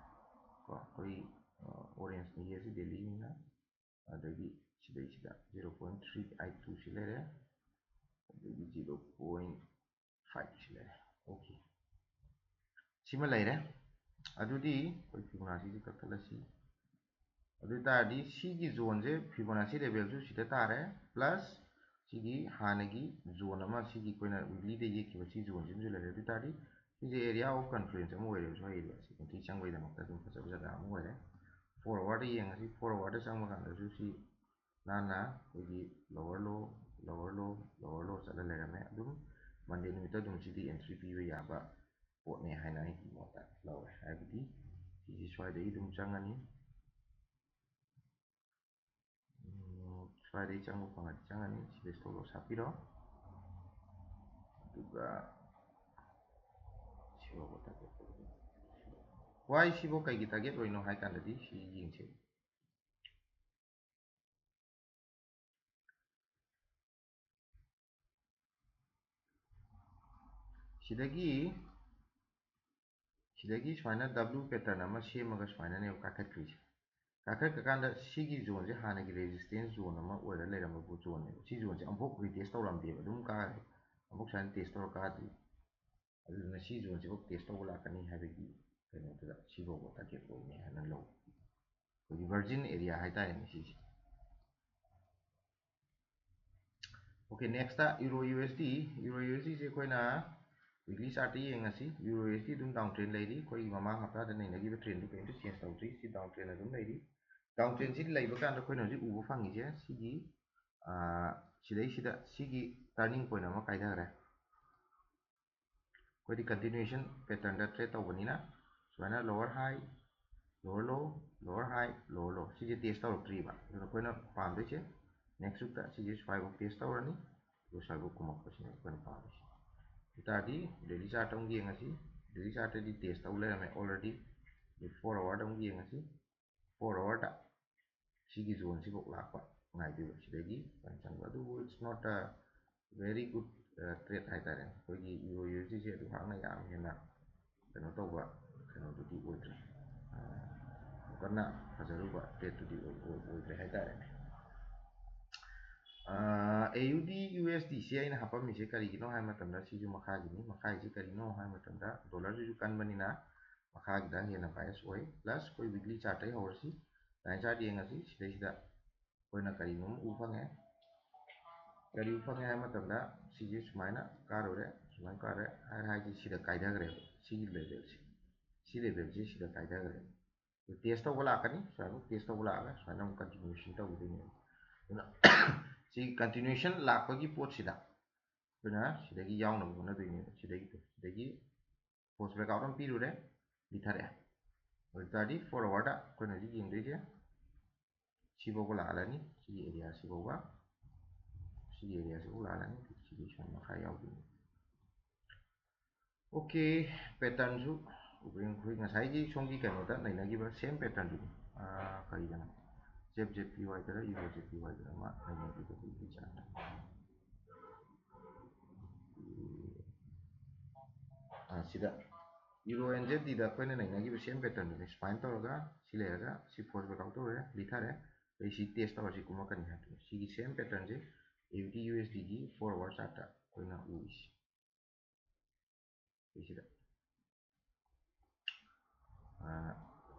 ꯀꯣ, ꯑꯩꯈꯣꯏ orange ꯅ ꯌꯦꯛꯑꯁꯤ daily ꯅꯤꯅ꯫ ꯑꯗꯒꯤ ꯁꯤꯗꯩꯁꯤꯗ zero point three eight two ꯁꯤ ꯂꯩꯔꯦ, ꯑꯗꯒꯤ zero point five ꯁꯤ ꯂꯩꯔꯦ꯫ Okay, ꯁꯤꯃ ꯂꯩꯔꯦ꯫ ꯑꯗꯨꯗꯤ ꯑꯩꯈꯣꯏ Fibonacci ꯁꯤ ꯀꯛꯊꯠꯂꯁꯤ꯫ ꯑꯗꯨ ꯑꯣꯏ ꯇꯥꯔꯗꯤ ꯁꯤꯒꯤ zone ꯁꯦ Fibonacci level ꯁꯨ ꯁꯤꯗ ꯇꯥꯔꯦ, plus ꯁꯤꯒꯤ ꯍꯥꯟꯅꯒꯤ zone ꯑꯃ, ꯁꯤꯒꯤ ꯑꯩꯈꯣꯏꯅ weekly ꯗ ꯌꯦꯛꯈꯤꯕ ꯁꯤ zone ꯁꯤꯃꯁꯨ ꯂꯩꯔꯦ꯫ ꯑꯗꯨ ꯑꯣꯏ ꯇꯥꯔꯗꯤ ꯁꯤꯁꯦ area of confluence ꯑꯃ ꯑꯣꯏꯔꯦꯕ, ꯁ꯭ꯋꯥꯏꯒꯤꯗꯤ ꯁꯤ entry ꯆꯪꯕꯒꯤꯗꯃꯛꯇ ꯑꯗꯨꯝ ꯐꯖꯕ ꯖꯒꯥ ꯑꯃ ꯑꯣꯏꯔꯦ꯫ Four hour ꯗ ꯌꯦꯡꯉꯁꯤ, four hour ꯗ ꯆꯪꯕ ꯀꯥꯟꯗꯁꯨ ꯁꯤ ꯅꯥꯟꯅ ꯑꯩꯈꯣꯏꯒꯤ lower low, lower low, lower low ꯆꯠꯂ ꯂꯩꯔꯝꯃꯦ꯫ ꯑꯗꯨꯝ Monday ꯅꯨꯃꯤꯠꯇ ꯑꯗꯨꯝ ꯁꯤꯗꯤ entry ꯄꯤꯕ ꯌꯥꯕ ꯄꯣꯠꯅꯦ ꯍꯥꯏꯅ ꯑꯩꯒꯤ ꯃꯣꯠꯇ ꯂꯧꯔꯦ꯫ ꯍꯥꯏꯕꯗꯤ ꯁꯤꯁꯤ ꯁ꯭ꯋꯥꯏꯗꯒꯤ ꯑꯗꯨꯝ ꯆꯪꯉꯅꯤ, ꯎꯝ, ꯁ꯭ꯋꯥꯏꯗꯩ ꯆꯪꯕ ꯐꯪꯉꯗꯤ ꯆꯪꯉꯅꯤ꯫ ꯁꯤꯗ stop loss ꯍꯥꯞꯄꯤꯔꯣ꯫ ꯑꯗꯨꯒ ꯁꯤꯐꯥꯎꯕ target ꯇꯧꯒꯦ꯫ Why ꯁꯤꯕꯨ ꯀꯩꯒꯤ target ꯑꯣꯏꯅꯣ ꯍꯥꯏ ꯀꯥꯟꯗꯗꯤ ꯁꯤ ꯌꯦꯡꯁꯦ꯫ ꯁꯤꯗꯒꯤ ꯁꯤꯗꯒꯤ ꯁꯨꯃꯥꯏꯅ W pattern ꯑꯃ ꯁꯦꯝꯃꯒ ꯁꯨꯃꯥꯏꯅꯅꯦꯕ ꯀꯥꯈꯠꯈ꯭ꯔꯤꯁꯦ꯫ ꯀꯥꯈꯠꯈ꯭ꯔꯀꯥꯟꯗ ꯁꯤꯒꯤ zoneꯁꯦ ꯍꯥꯟꯅꯒꯤ resistance zone ꯑꯃ ꯑꯣꯏꯔ ꯂꯩꯔꯝꯕ zoneꯅꯦꯕ꯫ ꯁꯤ zoneꯁꯦ ꯑꯃꯨꯛꯐꯥꯎ retest ꯇꯧꯔꯝꯗꯦꯕ, ꯑꯗꯨꯝ ꯀꯥꯈ꯭ꯔꯦ꯫ ꯑꯃꯨꯛ ꯁꯨꯃꯥꯏꯅ test ꯇꯧꯔ ꯀꯥꯗ꯭ꯔꯤ꯫ ꯑꯗꯨꯗꯨꯅ ꯁꯤ zoneꯁꯤꯐꯥꯎ test ꯇꯧꯕ ꯂꯥꯛꯀꯅꯤ ꯍꯥꯏꯕꯒꯤ ꯀꯩꯅꯣꯗꯨꯗ ꯁꯤꯐꯥꯎꯕ target ꯑꯣꯏꯅꯤ ꯍꯥꯏꯅ ꯂꯧ꯫ ꯑꯩꯈꯣꯏꯒꯤ virgin area ꯍꯥꯏꯇꯥꯔꯦꯅꯦ ꯁꯤꯁꯦ꯫ Okay, next euro USD, euro USD ꯁꯦ ꯑꯩꯈꯣꯏꯅ weekly chart ꯇ ꯌꯦꯡꯉꯁꯤ꯫ Euro USD ꯑꯗꯨꯝ down trend ꯂꯩꯔꯤ꯫ ꯑꯩꯈꯣꯏꯒꯤ ꯃꯃꯥꯡ ꯍꯞꯇꯥꯗ ꯅꯩꯅꯈꯤꯕ trend ꯗꯨ ꯀꯔꯤꯝꯇ change ꯇꯧꯗ꯭ꯔꯤ꯫ ꯁꯤ down trend ꯑꯗꯨꯝ ꯂꯩꯔꯤ꯫ Down trend ꯁꯤ ꯂꯩꯕ ꯀꯥꯟꯗ ꯑꯩꯈꯣꯏꯅ ꯍꯧꯖꯤꯛ ꯎꯕ ꯐꯪꯉꯤꯁꯦ ꯁꯤꯒꯤ, ꯑꯥ, ꯁꯤꯗꯩꯁꯤꯗ ꯁꯤꯒꯤ turning point ꯑꯃ ꯀꯥꯏꯊꯈ꯭ꯔꯦ꯫ ꯑꯩꯈꯣꯏꯗꯤ continuation pattern ꯗ trade ꯇꯧꯕꯅꯤꯅ ꯁꯨꯃꯥꯏꯅ lower high, lower low, lower high, lower low, ꯁꯤꯁꯦ test ꯇꯧꯔꯛꯇ꯭ꯔꯤꯕ꯫ ꯑꯗꯨꯅ ꯑꯩꯈꯣꯏꯅ ꯄꯥꯝꯗꯣꯏꯁꯦ next week ꯇ ꯁꯤꯁꯦ ꯁ꯭ꯋꯥꯏꯐꯥꯎ test ꯇꯧꯔꯅꯤ, ꯑꯗꯨꯒ ꯁ꯭ꯋꯥꯏꯐꯥꯎ ꯀꯨꯝꯃꯛꯄꯁꯤꯅꯦ ꯑꯩꯈꯣꯏꯅ ꯄꯥꯝꯃꯤꯁꯦ꯫ ꯑꯗꯨ ꯇꯥꯔꯗꯤ daily chart ꯑꯃꯨꯛ ꯌꯦꯡꯉꯁꯤ꯫ Daily chart ꯇꯗꯤ test ꯇꯧ ꯂꯩꯔꯝꯃꯦ already꯫ ꯑꯗꯨ four hour ꯗ ꯑꯃꯨꯛ ꯌꯦꯡꯉꯁꯤ꯫ Four hour ꯗ ꯁꯤꯒꯤ zoneꯁꯤꯐꯥꯎ ꯂꯥꯛꯄ ꯉꯥꯏꯗꯣꯏꯕ ꯁꯤꯗꯒꯤ ꯐꯖꯅ ꯆꯪꯕ꯫ ꯑꯗꯨꯕꯨ it's not a very good, uh, trade ꯍꯥꯏꯇꯥꯔꯦ꯫ ꯑꯩꯈꯣꯏꯒꯤ euro USD ꯁꯦ ꯑꯗꯨ ꯍꯥꯛꯅ ꯌꯥꯝ ꯍꯦꯟꯅ ꯀꯩꯅꯣ ꯇꯧꯕ ꯀꯩꯅꯣꯗꯨꯗꯤ ꯑꯣꯏꯗ꯭ꯔꯦ꯫ ꯑ, ꯌꯥꯝ ꯀꯟꯅ ꯐꯖꯔꯨꯕ trade ꯇꯨꯗꯤ ꯑꯣꯏ-, ꯑꯣꯏ-, ꯑꯣꯏꯗ꯭ꯔꯦ ꯍꯥꯏꯇꯥꯔꯦꯅꯦ꯫ ꯑ, AUD USD ꯁꯦ ꯑꯩꯅ ꯍꯥꯄꯝꯃꯤꯁꯦ ꯀꯔꯤꯒꯤꯅꯣ ꯍꯥꯏꯕ ꯃꯇꯝꯗ ꯁꯤꯁꯨ ꯃꯈꯥꯒꯤꯅꯤ꯫ ꯃꯈꯥꯒꯤꯁꯤ ꯀꯔꯤꯅꯣ ꯍꯥꯏꯕ ꯃꯇꯝꯗ dollar ꯁꯤꯁꯨ ꯀꯟꯕꯅꯤꯅ ꯃꯈꯥꯒꯤꯗ ꯍꯦꯟꯅ bias ꯑꯣꯏ꯫ Plus ꯑꯩꯈꯣꯏ weekly chart ꯇꯩ ꯍꯧꯔꯁꯤ꯫ Line chart ꯌꯦꯡꯉꯁꯤ꯫ ꯁꯤꯗꯩꯁꯤꯗ ꯑꯩꯈꯣꯏꯅ ꯀꯔꯤꯅꯣ ꯑꯃ ꯎ ꯐꯪꯉꯦ꯫ ꯀꯔꯤ ꯎ ꯐꯪꯉꯦ ꯍꯥꯏꯕ ꯃꯇꯝꯗ ꯁꯤꯁꯦ ꯁꯨꯃꯥꯏꯅ ꯀꯥꯔꯨꯔꯦ, ꯁꯨꯃꯥꯏꯅ ꯀꯥꯔꯦ ꯍꯥꯏꯔ ꯍꯥꯏꯁꯦ ꯁꯤꯗ ꯀꯥꯏꯊꯈ꯭ꯔꯦꯕ꯫ ꯁꯤꯒꯤ level ꯁꯦ, ꯁꯤ level ꯁꯦ ꯁꯤꯗ ꯀꯥꯏꯊꯈ꯭ꯔꯦ꯫ Test ꯇꯧꯕ ꯂꯥꯛꯀꯅꯤ, ꯁꯨꯃꯥꯏꯅ test ꯇꯧꯕ ꯂꯥꯛꯑꯒ ꯁꯨꯃꯥꯏꯅ ꯑꯃꯨꯛ continuation ꯇꯧꯈꯤꯗꯣꯏꯅꯦꯕ꯫ ꯑꯗꯨꯅ ꯁꯤ continuation ꯂꯥꯛꯄꯒꯤ ꯄꯣꯠꯁꯤꯗ ꯑꯩꯈꯣꯏꯅ ꯁꯤꯗꯒꯤ ꯌꯥꯎꯅꯕ ꯍꯣꯠꯅꯗꯣꯏꯅꯦꯕ꯫ ꯁꯤꯗꯒꯤ, ꯁꯤꯗꯒꯤ false breakout ꯑꯃ ꯄꯤꯔꯨꯔꯦ, ꯄꯤꯊꯔꯛꯑꯦ꯫ ꯑꯗꯨ ꯇꯥꯔꯗꯤ four hour ꯗ ꯑꯩꯈꯣꯏꯅ ꯍꯧꯖꯤꯛ ꯌꯦꯡꯗꯣꯏꯁꯦ ꯁꯤꯐꯥꯎꯕ ꯂꯥꯛꯍꯜꯂꯅꯤ, ꯁꯤꯒꯤ ꯑꯦꯔꯤꯌꯥ ꯁꯤꯐꯥꯎꯕ, ꯁꯤꯒꯤ ꯑꯦꯔꯤꯌꯥ ꯁꯤꯐꯥꯎ ꯂꯥꯛꯍꯜꯂꯅꯤ, ꯁꯤꯒꯤ ꯁꯨꯃꯥꯏꯅ ꯃꯈꯥ ꯌꯥꯎꯗꯣꯏꯅꯤ꯫ ꯑꯣꯀꯦ, ꯄꯦꯇꯔꯟꯁꯨ ꯎꯕ꯭ꯔꯥ ꯌꯦꯡꯉꯨ꯫ ꯑꯩꯈꯣꯏ ꯉꯁꯥꯏꯒꯤ ꯁꯣꯝꯒꯤ ꯀꯩꯅꯣꯗ ꯅꯩꯅꯈꯤꯕ ꯁꯦꯝ ꯄꯦꯇꯔꯟꯗꯨꯅꯤ꯫ ꯑꯥ, ꯀꯔꯤꯗꯅꯣ? ꯖꯦꯞ ꯖꯦꯠ ꯄꯤ ꯋꯥꯏꯗꯔ, ꯌꯨ ꯑꯣ ꯖꯦꯠ ꯄꯤ ꯋꯥꯏꯗꯔ ꯑꯃ ꯅꯩꯅꯈꯤꯕꯗꯨꯒꯤ ꯆꯥꯡꯗ꯫ ꯑꯥ, ꯁꯤꯗ ꯌꯨꯔꯣ ꯑꯦꯟ ꯖꯦꯠ ꯗꯤꯗ ꯑꯩꯈꯣꯏꯅ ꯅꯩꯅꯈꯤꯕ ꯁꯦꯝ ꯄꯦꯇꯔꯟꯗꯨꯅꯤ꯫ ꯁꯨꯃꯥꯏꯅ ꯇꯧꯔꯒ ꯁꯤ ꯂꯩꯔꯒ ꯁꯤ ꯐꯣꯜꯁ ꯕ꯭ꯔꯦꯛꯑꯥꯎꯠ ꯇꯧꯔꯦ, ꯂꯤꯊꯔꯦ꯫ ꯑꯗꯩ ꯁꯤ ꯇꯦꯁ ꯇꯧꯔ ꯁꯤ ꯀꯨꯝꯃꯛꯀꯅꯤ ꯍꯥꯏꯕꯗꯨꯅꯤ꯫ ꯁꯤꯒꯤ ꯁꯦꯝ ꯄꯦꯇꯔꯟꯁꯦ ꯑꯦ ꯌꯨ ꯗꯤ ꯌꯨ ꯑꯦꯁ ꯗꯤꯒꯤ ꯐꯣꯔ ꯑꯋꯥꯔ ꯆꯥꯔꯠꯇ ꯑꯩꯈꯣꯏꯅ ꯎꯔꯤꯁꯤ꯫ ꯁꯤꯁꯤꯗ꯫ ꯑꯥ,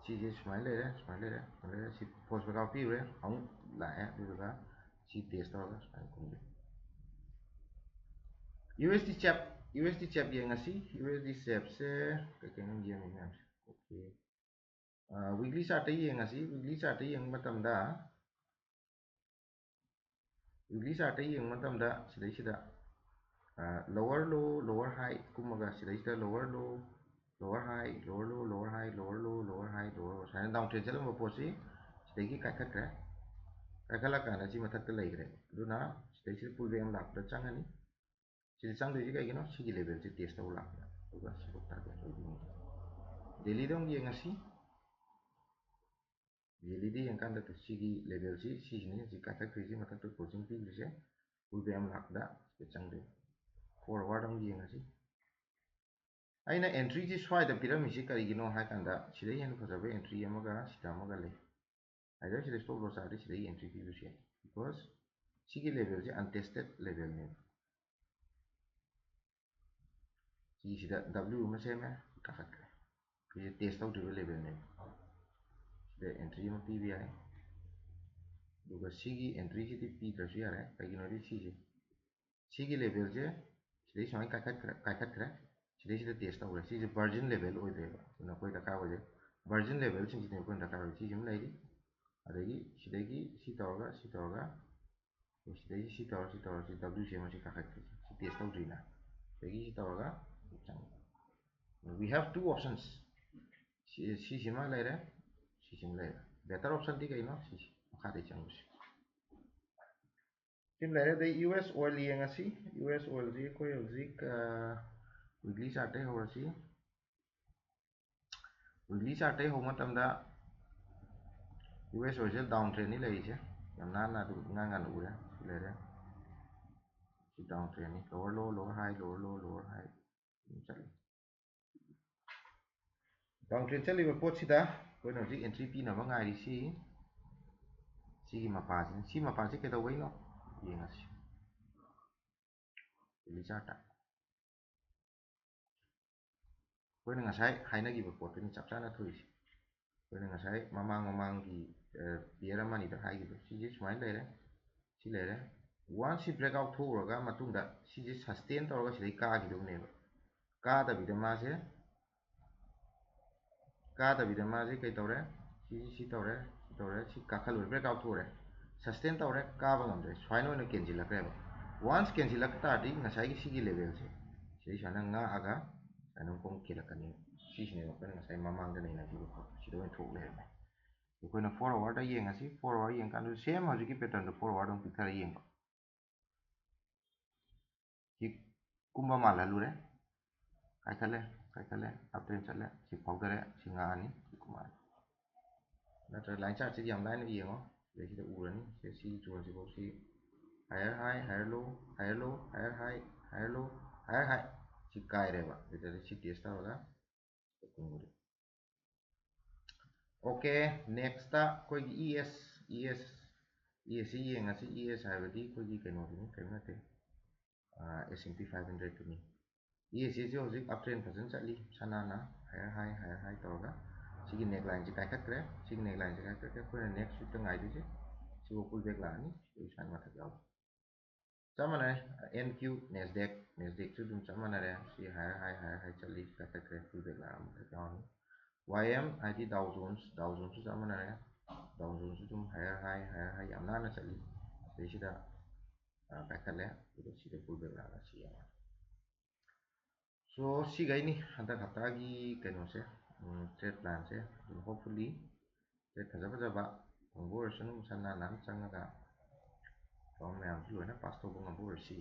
ꯁꯤꯁꯦ ꯁꯨꯃꯥꯏꯅ ꯂꯩꯔꯦ, ꯁꯨꯃꯥꯏꯅ ꯂꯩꯔꯦ, ꯁꯨꯃꯥꯏꯅ ꯂꯩꯔꯦ꯫ ꯁꯤ ꯐꯣꯜꯁ ꯕ꯭ꯔꯦꯛꯑꯥꯎꯠ ꯄꯤꯔꯨꯔꯦ, ꯑꯃꯨꯛ ꯂꯥꯛꯑꯦ, ꯑꯗꯨꯗꯨꯒ ꯁꯤ ꯇꯦꯁ ꯇꯧꯔꯒ ꯁꯨꯃꯥꯏꯅ ꯀꯨꯝꯗꯣꯏꯅꯤ꯫ U S D ꯆꯦꯞ, U S D ꯆꯦꯞ ꯌꯦꯡꯉꯁꯤ꯫ ꯌꯨ ꯑꯦꯁ ꯗꯤ ꯆꯦꯞꯁꯦ ꯀꯩ ꯀꯩꯅꯣ ꯌꯦꯡꯉꯤ ꯃꯌꯥꯝꯁꯦ꯫ ꯑꯣꯀꯦ꯫ ꯋꯤꯛꯂꯤ ꯆꯥꯔꯠꯇ ꯌꯦꯡꯉꯁꯤ꯫ ꯋꯤꯛꯂꯤ ꯆꯥꯔꯠꯇ ꯌꯦꯡꯕ ꯃꯇꯝꯗ, ꯋꯤꯛꯂꯤ ꯆꯥꯔꯠꯇ ꯌꯦꯡꯕ ꯃꯇꯝꯗ ꯁꯤꯗꯩꯁꯤꯗ lower low, lower high ꯀꯨꯝꯃꯒ ꯁꯤꯗꯩꯁꯤꯗ lower low, lower high, lower low, lower high, lower low, lower high, lower low, ꯁꯨꯃꯥꯏꯅ ꯗꯥꯎꯟ ꯇ꯭ꯔꯦꯟ ꯆꯠꯂꯝꯕ ꯄꯣꯠꯁꯤ ꯁꯤꯗꯒꯤ ꯀꯥꯏꯈꯠꯈ꯭ꯔꯦ꯫ ꯀꯥꯏꯈꯠꯂꯀꯥꯟꯗ ꯁꯤ ꯃꯊꯛꯇ ꯂꯩꯈ꯭ꯔꯦ꯫ ꯑꯗꯨꯅ ꯁꯤꯗꯩꯁꯤꯗ ꯄꯨꯜ ꯕꯦꯛ ꯑꯃ ꯂꯥꯛꯄꯗ ꯆꯪꯉꯅꯤ꯫ ꯁꯤꯗ ꯆꯪꯗꯣꯏꯁꯤ ꯀꯩꯒꯤꯅꯣ? ꯁꯤꯒꯤ ꯂꯦꯚꯦꯜꯁꯦ ꯇꯦꯁ ꯇꯧꯕ ꯂꯥꯛꯄꯗ꯫ ꯑꯗꯨꯒ ꯁꯤꯕꯨ ꯇꯥꯔꯒꯦꯠ ꯑꯣꯏꯗꯣꯏꯅꯤ꯫ ꯗꯦꯂꯤꯗ ꯑꯃꯨꯛ ꯌꯦꯡꯉꯁꯤ꯫ ꯗꯦꯂꯤꯗ ꯌꯦꯡꯀꯥꯟꯗ ꯁꯤꯒꯤ ꯂꯦꯚꯦꯜꯁꯤ, ꯁꯤꯁꯤꯅꯤ ꯍꯧꯖꯤꯛ ꯀꯥꯏꯈꯠꯈ꯭ꯔꯤꯁꯤ, ꯃꯊꯛꯇ ꯀ꯭ꯂꯣꯖꯤꯡ ꯄꯤꯈ꯭ꯔꯤꯁꯦ꯫ ꯄꯨꯜ ꯕꯦꯛ ꯑꯃ ꯂꯥꯛꯄꯗ ꯁꯤꯗ ꯆꯪꯗꯣꯏꯅꯤ꯫ ꯐꯣꯔꯋꯥꯔꯗ ꯑꯃꯨꯛ ꯌꯦꯡꯉꯁꯤ꯫ ꯑꯩꯅ ꯑꯦꯟꯇ꯭ꯔꯤꯁꯤ ꯁ꯭ꯋꯥꯏꯗ ꯄꯤꯔꯝꯃꯤꯁꯤ ꯀꯔꯤꯒꯤꯅꯣ ꯍꯥꯏ ꯀꯥꯟꯗ, ꯁꯤꯗꯩ ꯍꯦꯟꯅ ꯐꯖꯕ ꯑꯦꯟꯇ꯭ꯔꯤ ꯑꯃꯒ ꯁꯤꯗ ꯑꯃꯒ ꯂꯩ꯫ ꯑꯥꯏꯗꯔ ꯁꯤꯗ ꯁ꯭ꯇꯣꯞ ꯂꯣꯁ ꯆꯥꯔꯗꯤ ꯁꯤꯗꯒꯤ ꯑꯦꯟꯇ꯭ꯔꯤ ꯄꯤꯕꯁꯨ ꯌꯥꯏ꯫ Because ꯁꯤꯒꯤ ꯂꯦꯚꯦꯜꯁꯦ ꯑꯟꯇꯦꯁꯇꯦꯠ ꯂꯦꯚꯦꯜꯅꯦꯕ꯫ ꯁꯤꯁꯤꯗ ꯗꯕ꯭ꯂꯤꯎ ꯑꯃ ꯁꯦꯝꯃꯦ, ꯀꯥꯈꯠꯈ꯭ꯔꯦ꯫ ꯁꯤꯁꯦ ꯇꯦꯁ ꯇꯧꯗ꯭ꯔꯤꯕ ꯂꯦꯚꯦꯜꯅꯦꯕ꯫ ꯁꯤꯗ ꯑꯦꯟꯇ꯭ꯔꯤ ꯑꯃ ꯄꯤꯕ ꯌꯥꯏ꯫ ꯑꯗꯨꯒ ꯁꯤꯒꯤ ꯑꯦꯟꯇ꯭ꯔꯤꯁꯤꯗꯤ ꯄꯤꯗ꯭ꯔꯁꯨ ꯌꯥꯔꯦ꯫ ꯀꯩꯒꯤꯅꯣꯗꯤ ꯁꯤꯁꯦ, ꯁꯤꯒꯤ ꯂꯦꯚꯦꯜꯁꯦ ꯁꯤꯗꯩ ꯁꯨꯃꯥꯏꯅ ꯀꯥꯏꯈꯠꯈ꯭ꯔꯦ, ꯀꯥꯏꯈꯠꯈ꯭ꯔꯦ꯫ ꯁꯤꯗꯩꯁꯤꯗ ꯇꯦꯁ ꯇꯧꯈ꯭ꯔꯦ꯫ ꯁꯤꯁꯦ ꯚꯔꯖꯤꯟ ꯂꯦꯚꯦꯜ ꯑꯣꯏꯗ꯭ꯔꯦꯕ꯫ ꯑꯗꯨꯅ ꯑꯩꯈꯣꯏ ꯗꯔꯀꯥꯔ ꯑꯣꯏꯁꯦ ꯚꯔꯖꯤꯟ ꯂꯦꯚꯦꯜꯁꯤꯡꯁꯤꯅꯦ ꯑꯩꯈꯣꯏꯅ ꯗꯔꯀꯥꯔ ꯑꯣꯏꯁꯦ꯫ ꯁꯤꯁꯤꯃ ꯂꯩꯔꯤ꯫ ꯑꯗꯒꯤ ꯁꯤꯗꯒꯤ ꯁꯤ ꯇꯧꯔꯒ, ꯁꯤ ꯇꯧꯔꯒ, ꯁꯤꯗꯒꯤ ꯁꯤ ꯇꯧꯔ, ꯁꯤ ꯇꯧꯔ, ꯁꯤ ꯗꯕ꯭ꯂꯤꯎ ꯁꯤ ꯑꯃ ꯁꯤ ꯀꯥꯈꯠꯈ꯭ꯔꯤꯁꯦ꯫ ꯁꯤ ꯇꯦꯁ ꯇꯧꯗ꯭ꯔꯤꯅ꯫ ꯑꯗꯒꯤ ꯁꯤ ꯇꯧꯔꯒ ꯆꯪꯉꯤ꯫ We have two options. ꯁꯤ, ꯁꯤꯁꯤꯃ ꯂꯩꯔꯦ, ꯁꯤꯁꯤꯃ ꯂꯩꯔꯦ꯫ Better option ꯗꯤ ꯀꯩꯅꯣ? ꯁꯤꯁꯤ꯫ ꯃꯈꯥꯗꯩ ꯆꯪꯕꯁꯦ꯫ ꯁꯤꯃ ꯂꯩꯔꯦ꯫ ꯑꯗꯩ ꯌꯨ ꯑꯦꯁ ꯑꯣꯏꯜ ꯌꯦꯡꯉꯁꯤ꯫ ꯌꯨ ꯑꯦꯁ ꯑꯣꯏꯜꯁꯤ ꯑꯩꯈꯣꯏ ꯍꯧꯖꯤꯛ ꯋꯤꯛꯂꯤ ꯆꯥꯔꯠꯇꯩ ꯍꯧꯔꯁꯤ꯫ ꯋꯤꯛꯂꯤ ꯆꯥꯔꯠꯇꯩ ꯍꯧꯕ ꯃꯇꯝꯗ ꯌꯨ ꯑꯦꯁ ꯑꯣꯏꯜꯁꯦ ꯗꯥꯎꯟ ꯇ꯭ꯔꯦꯟꯅꯤ ꯂꯩꯔꯤꯁꯦ꯫ ꯌꯥꯝ ꯅꯥꯟꯅ ꯑꯗꯨꯝ ꯏꯉꯥꯟ ꯉꯥꯟꯅ ꯎꯔꯦ꯫ ꯁꯤ ꯂꯩꯔꯦ꯫ ꯁꯤ ꯗꯥꯎꯟ ꯇ꯭ꯔꯦꯟꯅꯤ꯫ ꯂꯣꯋꯔ ꯂꯣ, ꯂꯣꯋꯔ ꯍꯥꯏ, ꯂꯣꯋꯔ ꯂꯣ, ꯂꯣꯋꯔ ꯍꯥꯏ ꯑꯗꯨꯝ ꯆꯠꯂꯤ꯫ ꯗꯥꯎꯟ ꯇ꯭ꯔꯦꯟ ꯆꯠꯂꯤꯕ ꯄꯣꯠꯁꯤꯗ ꯑꯩꯈꯣꯏꯅ ꯍꯧꯖꯤꯛ ꯑꯦꯟꯇ꯭ꯔꯤ ꯄꯤꯅꯕ ꯉꯥꯏꯔꯤꯁꯤ ꯁꯤꯒꯤ ꯃꯄꯥꯁꯤꯅꯤ꯫ ꯁꯤ ꯃꯄꯥꯁꯤ ꯀꯩꯗꯧꯕꯩꯅꯣ ꯌꯦꯡꯉꯁꯤ꯫ ꯋꯤꯛꯂꯤ ꯆꯥꯔꯠꯇ ꯑꯩꯈꯣꯏꯅ ꯉꯁꯥꯏ ꯍꯥꯏꯅꯈꯤꯕ ꯄꯣꯠꯇꯨꯅꯤ ꯆꯞ ꯆꯥꯅ ꯊꯣꯛꯏꯁꯦ꯫ ꯑꯩꯈꯣꯏꯅ ꯉꯁꯥꯏ ꯃꯃꯥꯡ ꯃꯃꯥꯡꯒꯤ ꯄꯤꯌꯔ ꯑꯃ ꯑꯅꯤꯗ ꯍꯥꯏꯈꯤꯕꯗꯣ, ꯁꯤꯁꯦ ꯁꯨꯃꯥꯏꯅ ꯂꯩꯔꯦ꯫ ꯁꯤ ꯂꯩꯔꯦ꯫ ꯋꯥꯟꯁ ꯁꯤ ꯕ꯭ꯔꯦꯛ ꯑꯥꯎꯠ ꯊꯣꯛꯎꯔꯒ ꯃꯇꯨꯡꯗ ꯁꯤꯁꯦ ꯁꯁꯇꯦꯟ ꯇꯧꯔꯒ ꯁꯤꯗꯩ ꯀꯥꯈꯤꯗꯧꯕꯅꯦꯕ꯫ ꯀꯥꯗꯕꯤꯗ ꯃꯥꯁꯦ, ꯀꯥꯗꯕꯤꯗ ꯃꯥꯁꯦ ꯀꯩ ꯇꯧꯔꯦ? ꯁꯤ, ꯁꯤ ꯇꯧꯔꯦ, ꯁꯤ ꯇꯧꯔꯦ, ꯁꯤ ꯀꯥꯈꯠꯂꯨꯔꯦ, ꯕ꯭ꯔꯦꯛ ꯑꯥꯎꯠ ꯊꯣꯛꯎꯔꯦ, ꯁꯁꯇꯦꯟ ꯇꯧꯔꯦ, ꯀꯥꯕ ꯉꯝꯗ꯭ꯔꯦ, ꯁꯨꯃꯥꯏꯅ ꯑꯣꯏꯅ ꯀꯦꯟꯁꯤꯜꯂꯛꯈ꯭ꯔꯦꯕ꯫ ꯋꯥꯟꯁ ꯀꯦꯟꯁꯤꯜꯂꯛ ꯇꯥꯔꯗꯤ ꯉꯁꯥꯏꯒꯤ ꯁꯤꯒꯤ ꯂꯦꯚꯦꯜꯁꯦ ꯁꯤꯗꯩ ꯁꯨꯃꯥꯏꯅ ꯉꯥꯛꯑꯒ ꯁꯨꯃꯥꯏꯅ ꯑꯃꯨꯛ ꯀꯦꯜꯂꯛꯀꯅꯤ꯫ ꯁꯤꯁꯤꯅꯦꯕ ꯑꯩꯈꯣꯏꯅ ꯉꯁꯥꯏ ꯃꯃꯥꯡꯗ ꯅꯩꯅꯈꯤꯕ ꯄꯣꯠꯇꯣ, ꯁꯤꯗ ꯑꯣꯏꯅ ꯊꯣꯛ ꯂꯩꯔꯝꯃꯦ꯫ ꯑꯩꯈꯣꯏꯅ ꯐꯣꯔ ꯑꯋꯥꯔꯗ ꯌꯦꯡꯉꯁꯤ꯫ ꯐꯣꯔ ꯑꯋꯥꯔ ꯌꯦꯡꯀꯥꯟꯗ ꯁꯦꯝ ꯍꯧꯖꯤꯛꯀꯤ ꯄꯦꯇꯔꯟꯗꯣ ꯐꯣꯔ ꯑꯋꯥꯔꯗ ꯑꯃꯨꯛ ꯄꯤꯛꯊꯔ ꯌꯦꯡꯕ꯫ ꯁꯤ ꯀꯨꯝꯕ ꯃꯥꯜꯍꯜꯂꯨꯔꯦ꯫ ꯀꯥꯏꯈꯠꯂꯦ, ꯀꯥꯏꯈꯠꯂꯦ, ꯑꯞ ꯇ꯭ꯔꯦꯟ ꯆꯠꯂꯦ, ꯁꯤ ꯐꯥꯎꯗꯔꯦ, ꯁꯤ ꯉꯥꯛꯑꯅꯤ, ꯁꯤ ꯀꯨꯝꯃꯛꯑꯅꯤ꯫ ꯅꯠꯇ꯭ꯔꯒ ꯂꯥꯏꯟ ꯆꯥꯔꯠꯁꯤꯗꯤ ꯌꯥꯝ ꯂꯥꯏꯅ ꯌꯦꯡꯉꯣ꯫ ꯁꯤꯗꯩꯁꯤꯗ ꯎꯔꯅꯤ꯫ ꯁꯤ, ꯁꯤꯒꯤ ꯖꯣꯟꯁꯤꯐꯥꯎ ꯁꯤ higher high, higher low, higher low, higher high, higher low, higher high꯫ ꯁꯤ ꯀꯥꯏꯔꯦꯕ꯫ ꯑꯗꯨꯗꯤ ꯁꯤ ꯇꯦꯁ ꯇꯧꯔꯒ ꯀꯨꯝꯒꯅꯤ꯫ ꯑꯣꯀꯦ, ꯅꯦꯛꯁꯇ ꯑꯩꯈꯣꯏꯒꯤ E S, E S, E ꯑꯦꯁꯁꯤ ꯌꯦꯡꯉꯁꯤ꯫ ꯏ ꯑꯦꯁ ꯍꯥꯏꯕꯗꯤ ꯑꯩꯈꯣꯏꯒꯤ ꯀꯩꯅꯣꯗꯨꯅꯤ, ꯀꯔꯤꯝ ꯅꯠꯇꯦ, ꯑꯦꯁ ꯑꯦꯟ ꯄꯤ ꯐꯥꯏꯚ ꯍꯟꯗ꯭ꯔꯦꯗꯇꯨꯅꯤ꯫ ꯏ ꯑꯦꯁ ꯁꯤꯁꯨ ꯍꯧꯖꯤꯛ ꯑꯞ ꯇ꯭ꯔꯦꯟ ꯐꯖꯅ ꯆꯠꯂꯤ, ꯁꯅꯥꯅ higher high, higher high ꯇꯧꯔꯒ꯫ ꯁꯤꯒꯤ ꯅꯦꯛ ꯂꯥꯏꯟꯁꯦ ꯀꯥꯏꯈꯠꯈ꯭ꯔꯦ꯫ ꯁꯤꯒꯤ ꯅꯦꯛ ꯂꯥꯏꯟꯁꯦ ꯀꯥꯏꯈꯠꯈ꯭ꯔꯦ꯫ ꯑꯩꯈꯣꯏꯅ ꯅꯦꯛꯁ ꯋꯤꯛꯇ ꯉꯥꯏꯗꯣꯏꯁꯦ ꯁꯤꯕꯨ ꯄꯨꯜ ꯕꯦꯛ ꯂꯥꯛꯑꯅꯤ꯫ ꯁꯤꯗꯩ ꯁꯨꯃꯥꯏꯅ ꯃꯊꯛ ꯌꯥꯎꯔꯦ꯫ ꯆꯞ ꯃꯥꯟꯅꯔꯦ꯫ ꯑꯦꯟ ꯀ꯭ꯌꯨ, ꯅꯦꯁꯗꯦꯛ, ꯅꯦꯁꯗꯦꯛꯁꯨ ꯑꯗꯨꯝ ꯆꯞ ꯃꯥꯟꯅꯔꯦ꯫ ꯁꯤ higher high, higher high ꯆꯠꯂꯤ, ꯀꯥꯏꯈꯠꯈ꯭ꯔꯦ, ꯄꯨꯜ ꯕꯦꯛ ꯂꯥꯛꯑ ꯑꯃꯈꯛ ꯌꯥꯎꯔꯅꯤ꯫ ꯋꯥꯏ ꯑꯦꯝ ꯍꯥꯏꯗꯤ ꯗꯥꯎ ꯖꯣꯟꯁ, ꯗꯥꯎ ꯖꯣꯟꯁꯁꯨ ꯆꯞ ꯃꯥꯟꯅꯔꯦ꯫ ꯗꯥꯎ ꯖꯣꯟꯁꯁꯨ ꯑꯗꯨꯝ higher high, higher high ꯌꯥꯝ ꯅꯥꯟꯅ ꯆꯠꯂꯤ꯫ ꯁꯤꯗꯩꯁꯤꯗ, ꯑ, ꯀꯥꯏꯈꯠꯂꯦ, ꯑꯗꯨꯒ ꯁꯤꯗ ꯄꯨꯜ ꯕꯦꯛ ꯂꯥꯛꯑꯒ ꯁꯤ ꯌꯥꯎꯔꯅꯤ꯫ So, ꯁꯤꯈꯩꯅꯤ ꯍꯟꯗꯛ ꯍꯞꯇꯥꯒꯤ ꯀꯩꯅꯣꯁꯦ, ꯎꯝ, ꯇ꯭ꯔꯦꯠ ꯄ꯭ꯂꯥꯟꯁꯦ꯫ ꯑꯗꯨꯝ hopefully ꯇ꯭ꯔꯦꯠ ꯐꯖ ꯐꯖꯕ ꯐꯪꯕ ꯑꯣꯏꯔꯁꯅꯨ, ꯃꯁꯥ ꯅꯥꯟꯅ ꯑꯃ ꯆꯪꯉꯒ ꯇꯧꯔ ꯃꯌꯥꯝꯁꯨ ꯂꯣꯏꯅ ꯄꯥꯁ ꯇꯧꯕ ꯉꯝꯕ ꯑꯣꯏꯔꯁꯤ꯫